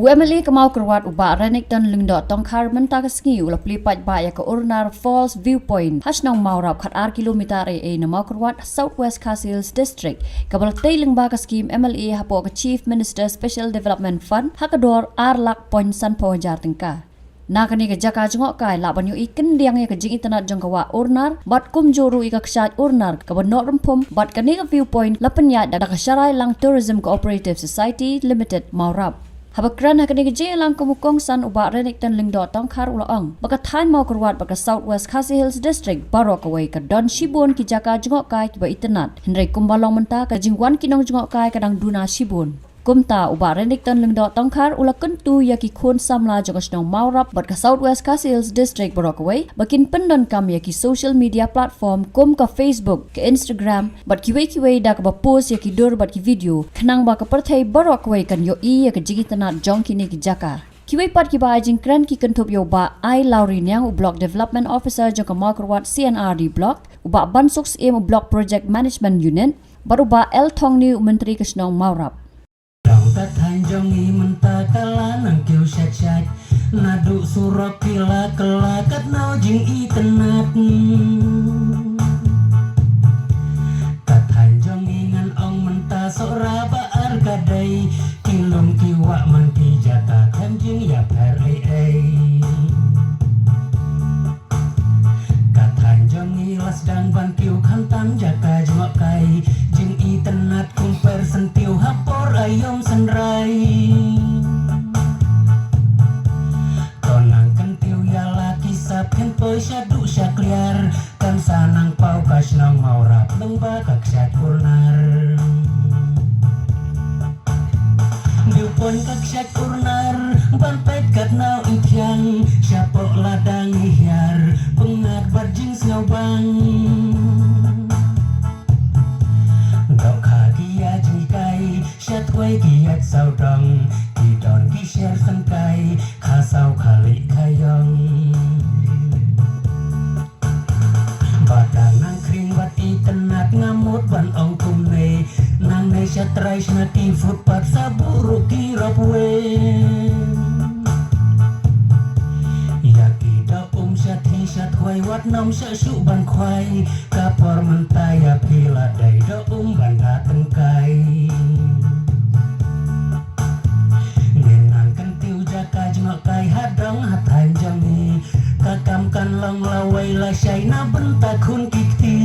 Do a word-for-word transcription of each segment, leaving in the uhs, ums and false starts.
U M L A ka Mawkyrwat u Bah Renikton Lyngdoh Tongkhar mynta ka sngi u la plie paidbah ïa ka Urnar Falls Viewpoint ha shnong Mawrap, khat ar kilometer ei ei na Mawkyrwat, South West Khasi Hills District, kaba la tei lyngba ka skhim M L A hapoh ka Chief Minister Special Development Fund ha ka dor ar lak point sanphew hajar tyngka. Na kane ka jaka jngohkai lah ban ïohi khyndiat ïa ka jingitynnad jong ka wah Urnar bad kumjuh ruh ïa ka kshaid Urnar kaba noh rymphum, bad kane ka viewpoint la pynïaid da ka Sharailangh Tourism Cooperative Society Limited, Mawrap. Haba kren ha kane ka jingïalang kum u kongsan, u Bah Renikton Lyngdoh Tongkhar u la ong ba ka thaiñ Mawkyrwat bad ka South West Khasi Hills District baroh kawei ka don shibun ki jaka jngohkai kiba itynnad, hynrei kumba long mynta ka jingwan ki nongjngohkai ka dang duna shibun. Kumta u Bah Renikton Lyngdoh Tongkhar u la kyntu ïa ki khun samla jong ka shnong Mawrap bad ka South West Khasi Hills District baroh kawei ba kin pyndonkam ïa ki social media platform kum ka Facebook, ka Instagram bad kiwei kiwei da kaba post ïa ki dur bad ki video, khnang ba ka pyrthei baroh kawei kan ïohi ïa ka jingitynnad jong kine ki jaka. Kiwei pat kiba ai jingkren ki kynthup ïa u Bah Ailawriniang, u Block Development Officer jong ka Mawkyrwat C and R D Block, u Bah Bansuk Syiem, u Block Project Management Unit, bad u Bah L Thongni, u Myntri ka shnong Mawrap. Dong ka thaiñ jong ngi mynta ka la nang kiew shat shat, naduh surok ki la kylla katno jingitynnad. Ka thaiñ jong ngi ngan ong mynta Sohra ba ar ka dei, ki lum ki wah man ki jaka khlem jingïapher ei ei. Ka thaiñ jong ngi la sdang ban kiew khamtam jaka jngohkai, jingitynnad kum per syntiew ha por aïom synrai. To nang kyntiew ïa la ki sap, khlem poi shaduh shakliar, kan sa nang paw ka shnong Mawrap lyngba ka kshaid Urnar. Viewpoint ka kshaid Urnar ban peit katno i thiang, shapoh lada ngi hiar, pyngngad bad jingsngewbang. Dohkha ki ïa jinghikai, shatwei ki ïaid sawdong, ki don ki sher syngkai, kha saw kha lih kha ïong. Ba ka nang khring bad itynnad, nga mut ban ong kumne, nangne sha trai shna ki footpath, sa buh ruh ki ropeway. Ïa ki doh um sha thi sha thwei, wat nym shah shuh ban khwai, ka por mynta ïa phi la dei doh um ban da tyngkai. Ngin nang kyntiew jaka jngohkai ha dong ha thaiñ jong ngi, ka kam kan long lawei lashai na bynta khun ki kti.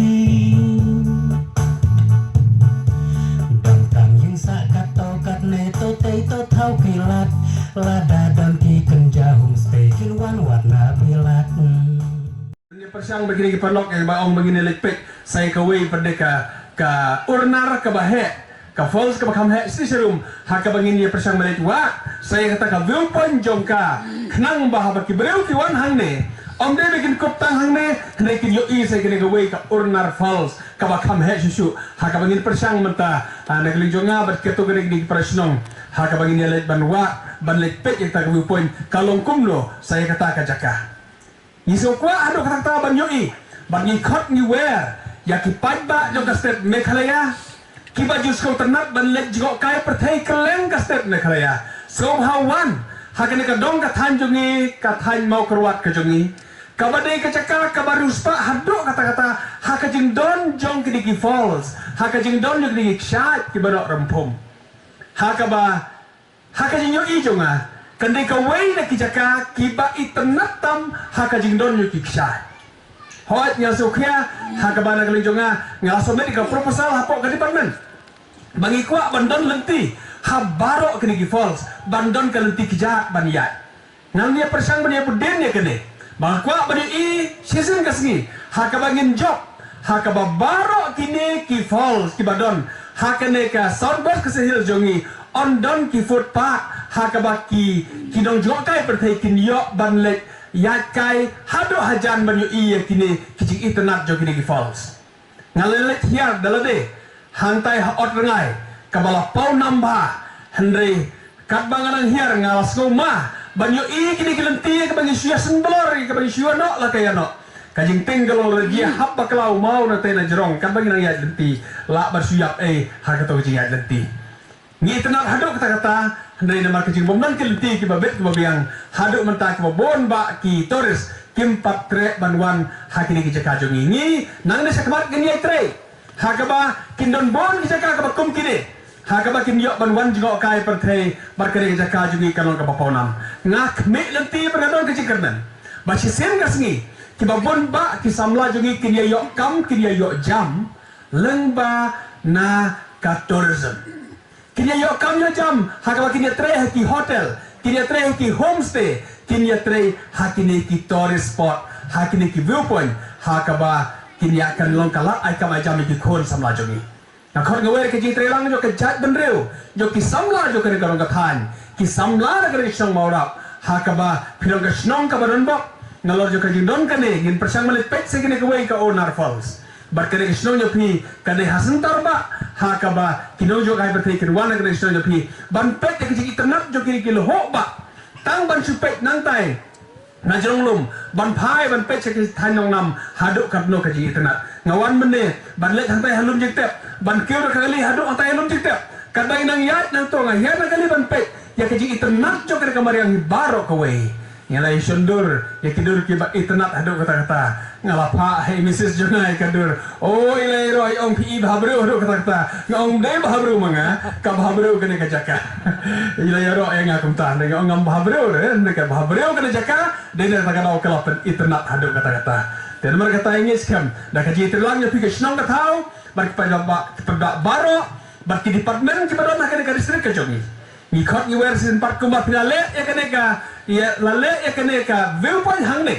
Dang tang ïing sah katto katne, to tei to thaw ki lad, lada don ki kynja homestay kin wan wad na bilat. Ngin ïa pyrshang ba kine ki paralok, eh, ba ong ba ngin ïa leit peit sa ïa kawei pat de ka, ka Urnar kaba heh, ka falls kaba kham heh shisha rum, ha kaba ngin ïa pyrshang ba leit wad sa ïa kata ka viewpoint jong ka, khnang ba haba ki briew ki wan hangne, ym dei ba kin kup tang hangne, hynrei kin ïohi sa ïa kane kawei ka Urnar Falls kaba kham heh shuh shuh, ha kaba ngin pyrshang mynta, ah, na ka liang jong nga bad kato kane kine ki para shnong, ha kaba ngin ïa leit ban wad, ban leit peit ïa kata ka viewpoint, ka long kumno sa ïa kata ka jaka. Ngi sngewkwah haduh katta katta ban ïohi, bad ngi khot ngi wer ïa ki paidbah jong ka state Meghalaya kiba ju sngewtynnat ban leit jngohkai pyrthei kylleng ka state Meghalaya. Sngewbha wan ha kane ka dong ka thaiñ jong ngi, ka thaiñ Mawkyrwat ka jong ngi, kaba dei ka jaka kaba riewspah haduh katta katta ha ka jingdon jong kine ki falls, ha ka jingdon jong kine ki kshaid kiba noh rymphum. Ha kaba Ha ka jingïohi jong nga, kan dei kawei na ki jaka kiba itynnad tam ha ka jingdon ïa ki kshaid. Hooid, nga sngewkhia, ha kaba na ka liang jong nga, nga la submit ka proposal hapoh ka department ba ngi kwah ban don lynti ha baroh kine ki falls, ban don ka lynti kjat ban ïaid. Ngan ïa pyrshang ban ïa bud dien ïa kane. Ba nga kwah ban ïohi shisien ka sngi ha kaba ngin jop, ha kaba baroh kine ki falls kiba don ha kane ka South West Khasi Hills jong ngi, yn don ki footpath ha kaba ki, ki nongjngohkai pyrthei kin ïoh ban leit ïaid kai haduh hajan ban ïohi ïa kine ki jingitynnad jong kine ki falls. Nga la leit hiar da lade hangtai ha Ot Ryngai kaba la paw nam bha, hynrei katba nga nang hiar nga la sngewma ban ïohi kine ki lynti kaba ngi shu ïa symbolor, kaba ngi shu ïa noh la ka ïa noh. Ka jingtieng ka long la jia hap bakla u maw na tei na jrong, katba ngi nang ïaid lynti lah ban shu ïap ei ha kato ka jingïaid lynti. Ngi itynnad haduh katta katta, hynrei namar ka jingbymdon ki lynti kiba bit kiba biang, haduh mynta kiba bun bah ki tourist kim pat treh ban wan ha kine ki jaka jong ngi. Ngi nangne shakhmat ngin ïai trei ha kaba kin don bun ki jaka kaba kum kine, ha kaba kin ïoh ban wan jngoh kai pyrthei bad kane ka jaka jong ngi kan long kaba pawnam. Nga khmih lynti bad nga don ka jingkyrmen ba shisien ka sngi kiba bun bah ki samla jong ngi kin ïa ïoh kam, kin ïa ïoh jam lyngba na ka tourism. Kin ïa ïoh kam ïoh jam ha kaba kin ïa trei ha ki hotel, kin ïa trei ha ki homestay, kin ïa trei ha kine ki tourist spot, ha kine ki viewpoint, ha kaba kin ïa kan long ka lad ai kam ai jam ïa ki khun samla jong ngi. Nga khot nga wer ka jingtreilang jong ka jaitbynriew, jong ki samla jong kane ka rong ka thaiñ, ki samla na kane ka shnong Mawrap, ha kaba phi long ka shnong kaba don bok. Nalor jong ka jingdon kane ngin pyrshang ban leit peit sha kane kawei ka Onar Falls. Bad kane ka shnong jong phi ka dei ha center bah, ha kaba ki nongjngohkai pyrthei kin wan ha kane ka shnong jong phi ban peit ïa ka jingitynnad jong kine ki lyoh bah. Tang ban shu peit nangtai na jrong lum ban phai ban peit sha ki thaiñ Nongnam haduh katno ka jingitynnad. Nga wan mynne ban leit hangtai ha Lum Jingtep, ban kiew da ka kali haduh hangtai ha Lum Jingtep. Katba ngi nang ïaid nangto nga ïaid na kali ban peit ïa ka jingitynnad jong kane ka mariang hi baroh kawei. Nga la ïa shon dur ïa ki dur kiba itynnad haduh katta katta. Nga la phah ha i Misis jong nga ïa ka dur. O, i la ïaroh i ong phi i bhabriew haduh katta katta. Nga ong, ym dei bhabriew ma nga, ka bhabriew kane ka jaka. I la ïaroh ïa nga kumta, nga ong ngam bhabriew re, ka bhabriew kane ka jaka. Dei na kata ka daw ka la pynitynnad haduh katta katta. Te namar kata ngi skhem da ka jingtreilang ïa phi ka shnong ka thaw bad ki paidbah, ki paidbah baroh bad ki department kiba don ha kane ka district ka jong ngi. Ngi khot ngi wer shisien pat kumba phi la leh ïa kane ka, ïa la leh ïa kane ka viewpoint hangne.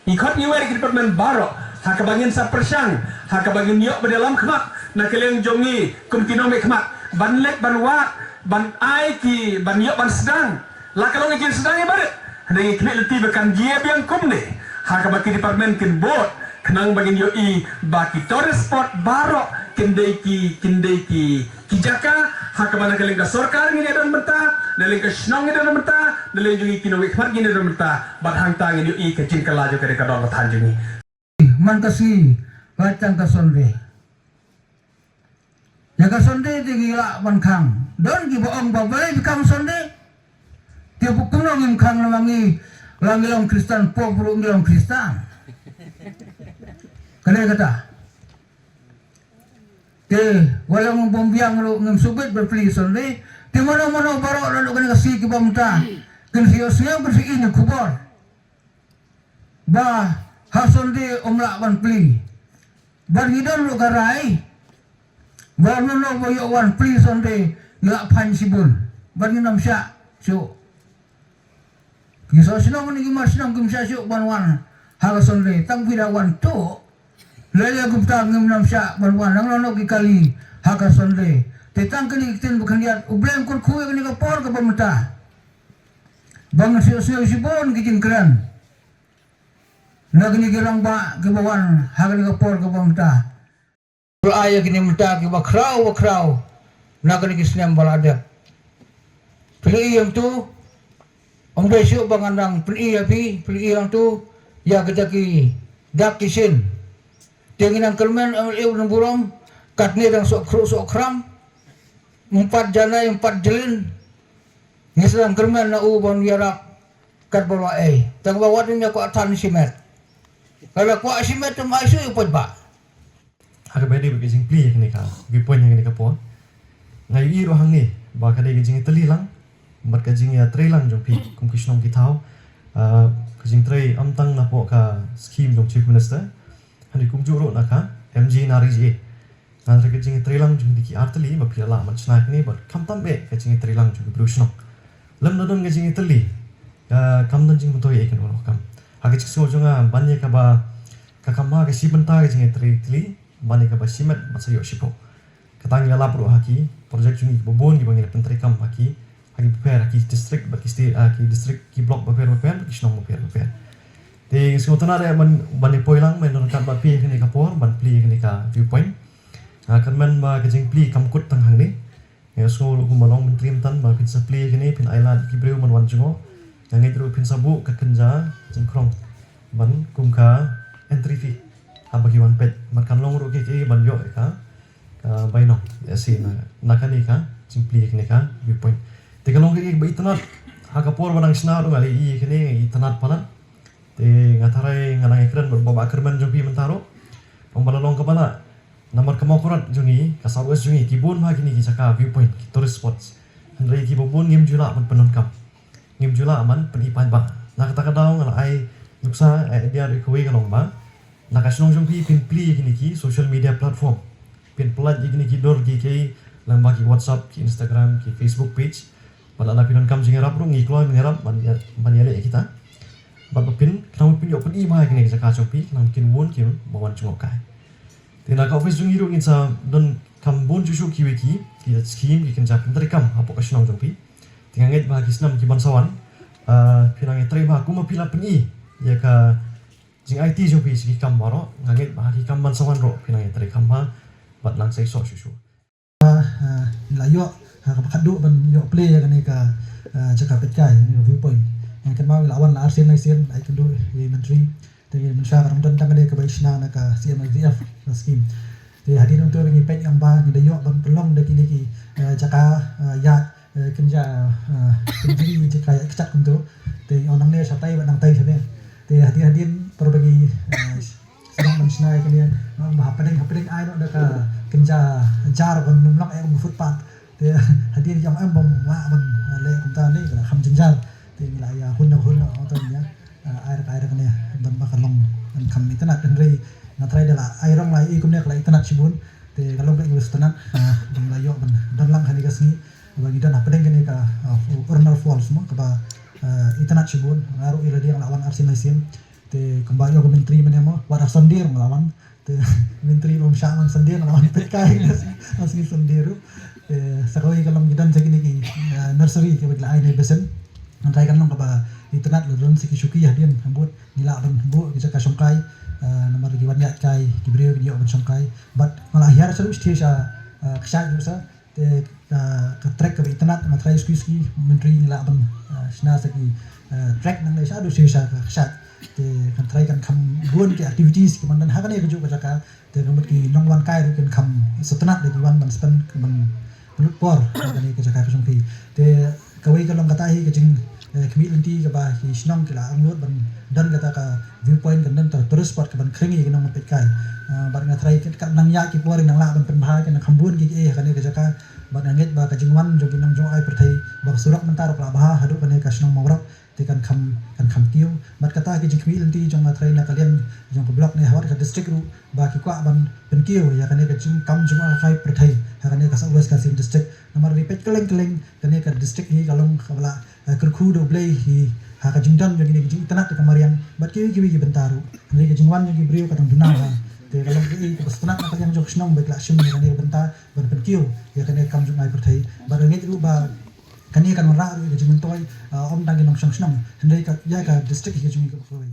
Ngi khot ngi wer ki department baroh ha kaba ngin sa pyrshang, ha kaba ngin ïoh ban ïalam khmat na ka liang jong ngi kum ki nongmihkhmat ban leit ban wad, ban ai ki, ban ïoh ban sdang. La ka long ka jingsdang ïa barit. Hynrei ngi khmih lynti ba kan jia biang kumne ha kaba ki department kin bud khnang ba ngin ïohi ba ki tourist spot baroh kin dei ki, kin dei ki ki jaka ha kaba na ka liang ka sorkar ngin ïa don bynta, na liang ka shnong ngin ïa don bynta, na liang jong ngi ki nongmihkhmat ngin ïa don bynta. Bad hangta ngin ïohi ka jingkylla jong ka dei ka dong ka thaiñ jong ngi. Man ka sngi, la tang ka Sunday. Ïa ka Sunday te ngi lah ban khang. Don kiba ong ba balei phi khang Sunday? Te kumno ngim khang namar ngi la ngi long Khristan, pop ruh ngi long Khristan. Ka dei kata. Te wat la ngim bym biang ruh ngim sngewbit ban plie Sunday. Te mano mano baroh naduh kane ka sngi kiba mynta kin sa ïohsngew, kin sa ïohi ïa ka khubor ba ha Sunday ym lah ban plie. Bad ngi don ruh ka rai ba mano ba ïoh wan plie Sunday ngi lah phan shibun. Bad ngin ym shah shuh. Ki soh shnong ne ki mar shnong kim shah shuh ban wan ha ka Sunday, tang phi da wan tuh. Lei lei kumta ngim nym shah ban wan, nang nang ki kali ha ka Sunday. Te tang kane ki ktien ba khyndiat, U Blei un kyrkhu ïa kane ka por kaba mynta. Ba ngin sa ïohsngew shibun ki jingkren na kine ki rangbah kiba wan ha kane ka por kaba mynta. Ba ai ïa kine mynta kiba khraw ba khraw na kine ki snem ba la dep. Phi ïohi hangto, ym dei shuh ba ngan dang pyni ïa phi, phi ïohi hangto ïa kita ki dak ki shin. Te ngi nang kyrmen, em, em, burom, katne dang soh khruh soh khram. Ym pat janai, ym pat jlin. Ngi sa dang kyrmen na u ban ïarap katba la ei. Tang ba wat ym ïa kwah than shimet. Lada kwah shimet te ym ai shuh ïa u paidbah. Ha kaba ïadei bad ka jingplie ïa kane ka viewpoint ha kane ka por, nga ïohi ruh hangne ba ka dei ka jingïatylli lang bad ka jingïatrei lang jong phi kum ki shnong ki thaw. Ah, ka jingtrei ym tang napoh ka scheme jong Chief Minister, hynrei kumjuh ruh na ka M G N R E G A. Nga ong ka jingïatrei lang jong phi ki artylli ba phi la lah ban shna kane bad khamtam eh ka jingïatrei lang jong ki briew shnong. Lym da don ka jingïatylli, ah, kam don jingmyntoi eh kano kano kam. Ha ka jingsngew jong nga ban ïa kaba ka kham bha ka shi bynta ka jingïatrei tylli ban ïa kaba shimet bad sa ïoh shiphew. Kata ngi la lap ruh ha ki project jong ngi kiba bun kiba ngi la pyntreikam ha ki, ha ki bapher, ha ki district bad ki state, ha ki district, ki block bapher bapher, ki shnong bapher bapher. Te ngi sngewtynnad eh ban, ban ïa poi lang, ban don ryngkat bad phi ha kane ka por ban plie ha kane ka viewpoint. Nga kyrmen ba ka jingplie kam kut tang hangne. Nga sngew ruh kumba long myntri mynta ba phin sa plie kane, phin ai lad ki briew ban wan jngoh. Nga ngeit ruh phin sa buh ka kynja jingkhrong ban kum ka entry fee haba ki wan peit. Bad kan long ruh kiei kiei ban ïoh ïa ka, ka bainong, ïa shi na, na kane ka Simply kane ka viewpoint. Te ka long ka ïa ba itynnad. Ha ka por ba nang shna ruh nga la ïohi kane nga itynnad palat. Te nga tharai nga nang ïakren bad u Bah Kyrmen jong phi mynta ruh. Ong ba la long kaba lah. Namar ka Mawkyrwat jong ngi, ka South West jong ngi, ki bun bha kine ki jaka viewpoint, ki tourist spots. Hynrei kiba bun ngim ju lah ban pyndonkam. Ngim ju lah ban pyni paidbah. Na kata ka daw nga la ai nuksa, ai idea ruh ïa kawei ka long ba na ka shnong jong phi phin plie ïa kine ki social media platform. Phin pynlait ïa kine ki dur ki, ki lang ba ki WhatsApp, ki Instagram, ki Facebook page. Bad lada phi donkam jingïarap ruh ngi kloi ban ïarap ban ïa, ban ïaleh ïa kita. Bad ba phin, khnang ba phin ïoh pyni bha ïa kine ki jaka jong phi, khnang kin bun ki ba wan jngohkai. Te na ka office jong ngi ruh ngin sa donkam bun shuh shuh kiwei ki, ki scheme ki kynja pyntreikam hapoh ka shnong jong phi. Te nga ngeit ba ha ki snem ki ban sa wan, ah, phi nang ïatrei bha kumba phi la pyni ïa ka jingaiti jong phi sha ki kam baroh, nga ngeit ba ha ki kam ban sa wan ruh phi nang ïatrei kham bha bad nang seisoh shuh shuh. Ah, ngi la ïoh, ah, kaba khatduh ban ïoh plie ïa kane ka, ah, jaka peitkai, kane ka viewpoint. Nga kynmaw ngi la wan la arsien laisien, la ïakynduh ïa i Myntri. Te mynshwa ka dang don tang kane kaba i shna na ka C M L G F ka scheme. Te hadien nangto ba ngi peit ïa ba ngi da ïoh ban pynlong da kine ki, ah, jaka, ah, ïa, eh, kynja, ah, kynja jaka ïa kjat kumto. Te ïa nangne shatai ba nangtai shane. Te hadien hadien por ba ngi, eh, sdang ban shna ïa kane, nang ba hapdeng hapdeng ai noh da ka kynja jar ban ym long ïa ka footpath. Te hadien ïa em bym lah ban, eh, leh kumta ne ka la kham jynjar. Te ngi la ïa hun da hun da ong to ïa, eh, ai da ai da kane ban ba ka long ban kham itynnad hynrei nga trai da la ai rong la i kumne ka la itynnad shibun. Te ka long ka i wis itynnad, eh, ban la ïoh ban don lang ha kane ka sngi ba ngi don hapdeng kane ka, eh, Urnar Falls mo kaba, eh, itynnad shibun. Nga ruh i la dei nga la wan arsien laisien. Te kumba ïoh ka Myntri mynne mo, wat ha Sunday ruh nga la wan. Te Myntri bym shah wan Sunday nga la wan peitkai, ha sngi Sunday ruh. Te sa kawei ka long ki don sa kine ki, eh, nursery kiba ki la ai ne besen. Hynrei kan long kaba itynnad la don sa ki shuki hadien bud ngi lah ban buh ki jaka shongkai, eh, namar ki wan ïaid kai ki briew ki ïoh ban shongkai. Bad nga la hiar sa ruh sha, eh, kshaid ruh sa. Te ka, ka trek kaba itynnad nga trai ski ski Myntri ngi lah ban, eh, shna sa ki, eh, trek nangne shaduh shisha ka kshaid. Te kan trai kan kham bun ki activities ki ban don ha kane kajuh ka jaka. Te ka mut ki nongwan kai ruh kin kham sngewtynnad da ki wan ban spend ban lut por ha kane ka jaka ka jong phi. Te kawei ka long kata hi ka jing, eh, khmih lynti kaba ki shnong ki la angnud ban don kata ka viewpoint kan don ta tourist spot ka ban khring ïa ki nongpeitkai. Ah, bad nga trai ka nang ïa ki por nang lah ban pynbha ki nang kham bun ki, eh, kane ka jaka. Bad nga ngeit ba ka jingwan jong ki nongjngohkai pyrthei ba ka surok mynta ruh ka la bha haduh kane ka shnong Mawrok te kan kham, kan kham kiew. Bad kata ki jingkhmih lynti jong nga trai na ka liang jong ka block ne hawat ka district ruh ba ki kwah ban pynkiew ïa kane ka jingkam jingmut ka kai pyrthei ha kane ka South West Khasi Hills District. Namar ri peit kylleng kylleng kane ka district hi ka long kaba la, eh, kyrkhu da U Blei hi ha ka jingdon jong kine ki jingitynnad ka mariang bad kiwei kiwei ki bynta ruh. Hynrei ka jingwan jong ki briew ka dang duna ha. Te ka long ka i kaba sngewtynnad na ka liang jong ka shnong ba ki la shim ïa kane ka bynta ban pynkiew ïa kane ka kam jingmut pyrthei. Bad nga ngeit ruh ba kane kan wanrah ruh ïa ka jingmyntoi, eh, ym tang ki nongshong shnong hynrei ka, ïa ka district hi ka jong ngi kaba kawei.